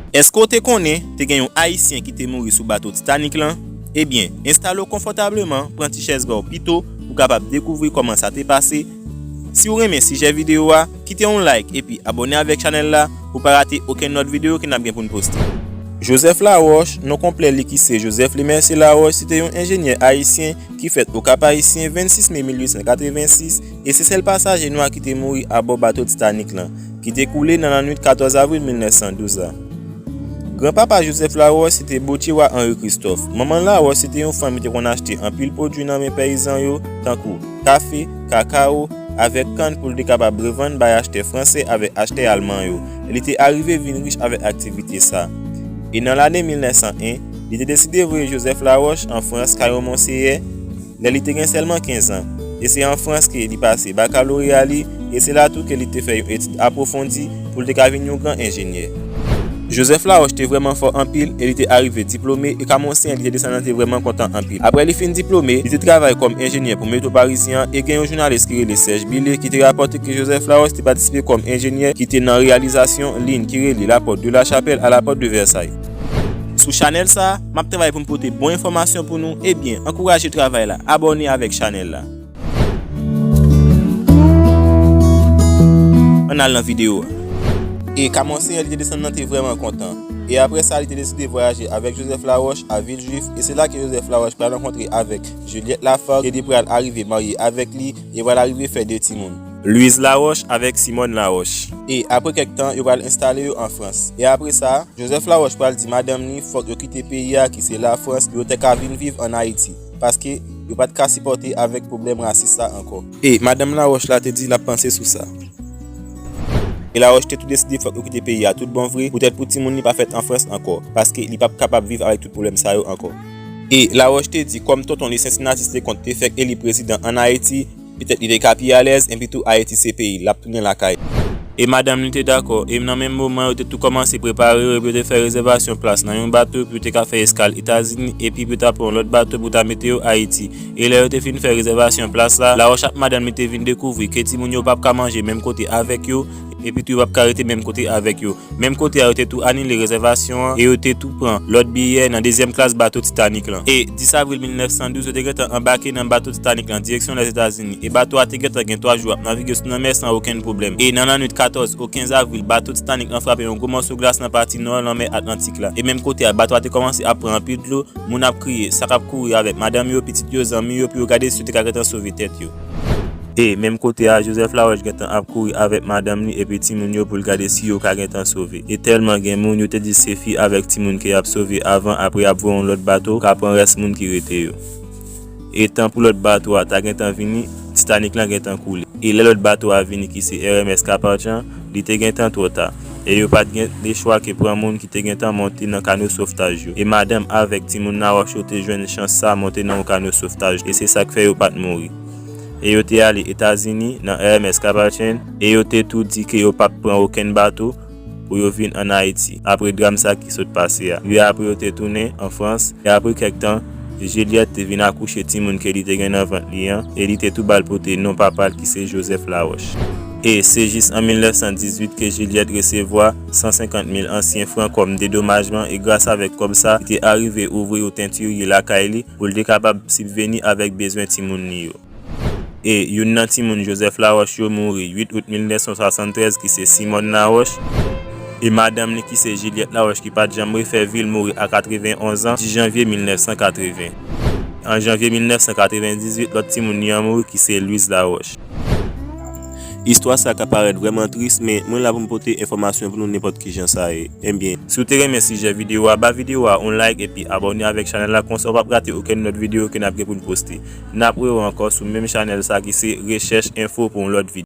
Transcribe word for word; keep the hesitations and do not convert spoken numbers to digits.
Èske w te konnen te gen yon Ayisyen ki te mouri sou bato Titanic lan? Ebyen, enstale w konfòtableman, pran ti chèz ba w pito pou w kapab dekouvri kòman sa te pase. Si w renmen sijè videyo a, kite yon like epi abòne avèk chanèl la pou w pa rate okenn lòt videyo ke n ap gen pou n poste. Joseph Laroche, non konplè li ki se Joseph Lemercier Laroche, se te yon enjenyè ayisyen ki fèt Okap Ayisyen vennsis me mil uit san katrevensis, e se sèl pasaje nwa ki te mouri abò bato Titanic lan, ki te koule nan lannwit katòz avril mil nèf san douz la. Granpapa Joseph Laroche se te botye wa Henri Christophe. Manman Laroche se te yon fanm ki te konn achte anpil pwodui nan men peyizan yo, tankou kafe, kakawo, avèk kann pou l te kapab revann bay achtè fransè avèk achtè alman yo. E li te arive vin rich avèk aktivite sa. E nan lane mil nèf san en, li te deside voye Joseph Laroche an Frans kay yon monseyè, lè li te gen sèlman kenz an. E se an Frans ke li pase bakaloreya li, e se la tou ke li te fè yon etid apwofondi pou l te ka vin yon gran enjenyè. Joseph Laroche te vrèman fò anpil e li te arive diplome, e Kamonsyen li te desann nan te vrèman kontan anpil. Apre li fin diplome, li te travay kòm enjenyè pou Metro Parisien an, e gen yon jounalis ki rele Serge Billet ki te rapòte ke Joseph Laroche te patisipe kòm enjenyè ki te nan reyalizasyon liy ki rele la Porte de la Chapelle à la Porte de Versailles. Sou chanèl sa, m ap travay pou m pote bon enfòmasyon pou nou, ebyen, ankouraje travay la, abòne avèk chanèl la. Ann al nan videyo a. E Kamonsyen li te desann nan te vrèman kontan. E apre sa, li te deside vwayaje avèk Joseph Laroche a Villejuif, e se la ke Joseph Laroche pral rankontre avèk Juliette Lafargue, e li pral arive marye avèk li, e pral arive fè de timoun. Louise Laroche avèk Simone Laroche. E apre kèk tan, yo pral enstale yo an Frans. E apre sa, Joseph Laroche pral di madanm li fòk yo kite peyi a ki se Lafrans pou yo te ka vin viv ann Ayiti, paske yo pa t ka sipòte avèk pwoblèm rasis sa ankò. E madanm Laroche la te di l ap panse sou sa. E Laroche te tou deside fòk yo kite peyi a tout bon vre, poutèt pou timoun li pa fèt an Frans ankò, paske li p ap kapab viv avèk tout pwoblèm sa yo ankò. E Laroche te di, kòm tonton li Cincinnatus Leconte te fèk eli prezidan ann Ayiti, petèt li te ka pi alèz, enpi tou Ayiti se peyi l, l ap tounen lakay. E madanm li te dakò, e nan menm moman yo te tou kòmanse prepare yo, epi yo te fè rezèvasyon plas nan yon bato pou yo te ka fè eskal Etazini, epi pou yo ta pran yon lòt bato pou ta mete yo Ayiti. E lè yo te fin fè rezèvasyon plas la, Laroche ak madanm li te vin dekouvri ke timoun yo p ap ka manje menm kote avèk yo, epi tou yo p ap ka rete menm kote avèk yo. Menm kote a, yo te tou anile rezèvasyon an e yo te tou pran lòt biyè nan dezyèm klas bato Titanic lan. E dis avril mil nèf san douz, yo te gentan anbake nan bato Titanic lan direksyon Lèzetazini. E bato a te gentan gen twa jou ap navige sou lanmè san okenn pwoblèm. E nan lannwit katòz o kenz avril, bato Titanic lan frape yon gwo mòso glas nan pati nò lanmè Atlantik la. E menm kote a, bato a te kòmanse ap pran anpil dlo, moun ap kriye, sa k ap kouri avèk madanm yo, pitit yo, zanmi yo, pou yo gade si yo te ka gentan sove tèt yo. E menm kote a, Joseph Laroche gentan ap kouri avèk madanm li epi timoun yo pou l gade si yo ka gentan sove. E tèlman gen moun, yo te di se fi avèk timoun ke y ap sove avan, apre y ap voye yon lòt bato ka pran rès moun ki rete yo. E tan pou lòt bato a ta gentan vini, Titanic lan gentan koule. E lè lòt bato a vini ki se R M S Carpathian, li te gentan twò ta. E yo pa t gen lechwa ke pran moun ki te gentan monte nan kano sovtaj yo. E madanm avèk timoun Laroche yo te jwenn chans sa monte nan yon kano sovtaj, e se sa k fè yo pa t mouri. E yo te ale Etazini nan R M S Carpathian, e yo te tou di ke yo p ap pran okenn bato pou yo vin ann Ayiti, apre dram sa ki sot pase a. Epi apre yo te tounen an Frans, e apre kèk tan, Juliette te vin akouche timoun ke li te gen nan vant li an, e li te tou ba l pote non papa l ki se Joseph Laroche. E se jis an mil nèf san dizuit ke Juliette resevwa san senkant mil ansyen fran kòm dedomajman, e gras avèk kòb sa, li te arive ouvri yon tentirye lakay li pou l te kapab sibveni avèk bezwen timoun li yo. E youn nan timoun Joseph Laroche yo mouri uit out mil nèf san swasanntrèz, ki se Simone Laroche. E madanm li, ki se Juliette Laroche, ki pa t janm refè vi l, mouri a katrevenonz an, dis janvye mil nèf san katreven. An janvye mil nèf san katrevendizuit, lòt timoun li an mouri, ki se Louise Laroche. Istwa sa ka parèt vrèman tris, men mwen la pou m pote enfòmasyon pou nou nenpòt ki jan sa ye. Ebyen, si w te renmen sijè videyo a, ba videyo a yon like epi abòne avèk chanèl la, konsa w p ap rate okenn lòt videyo ke n ap gen pou n poste. N ap wè w ankò sou menm chanèl sa ki se Rechèch Enfo pou yon lòt videyo.